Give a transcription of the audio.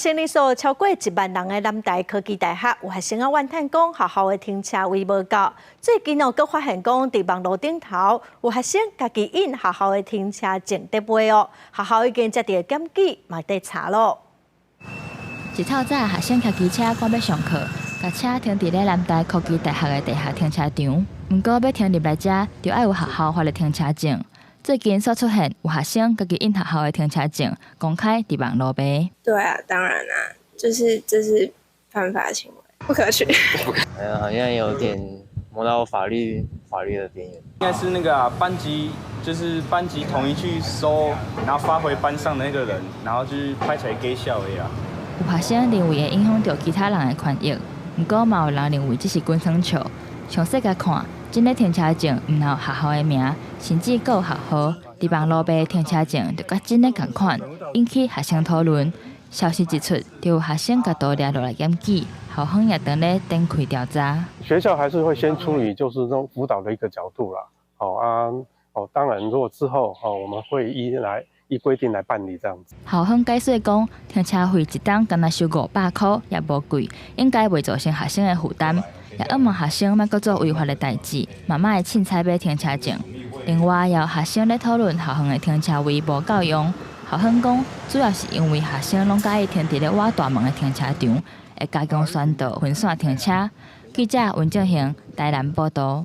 學生人數超過1萬人的南台科技大學，有學生啊怨嘆講學校的停車位無夠。最近哦，閣發現講佇網路頂頭有學生家己印學校的停車證佇賣哦，學校已經接著檢舉，嘛佇查咯。一透早，學生騎機車趕欲上課，共車停佇咧南台科技大學的地下停車場。毋過欲停入來遮，就愛有學校發的停車證。最近煞出現有學生家己印學校的停車證，公開佇網路賣。對啊，當然啦，就是這是犯法行為，不可取。哎呀，好像有點摸到法律的邊緣。應該是那個啊，班級就是班級統一去收，然後發回班上的那個人，然後就是拍起來給笑而已啊。有學生認為會影響著其他人的權益，毋過嘛有人認為這是滾耍笑。詳細共看，這個停車證毋但有學校的名，甚至閣有學號。佇網路賣停車證就佮真的仝款，引起學生討論。消息一出，就有學生共圖掠落來檢舉，校方也當咧展開調查。學校還是會先處理，就是這種輔導的一個角度啦。好啊，哦，當然，如果之後哦，我們會依規定來辦理這樣子。校方解釋講，停車費一冬干焦收500箍，也無貴，應該袂造成學生的負擔。也向望學生莫閣做違法的代誌，嘛莫凊彩買停車證。另外，也有學生咧討論校方的停車位無夠用。校方講，主要是因為學生攏佮意停佇咧倚大門的停車場，會加強宣導分散停車。記者溫正興台南報導。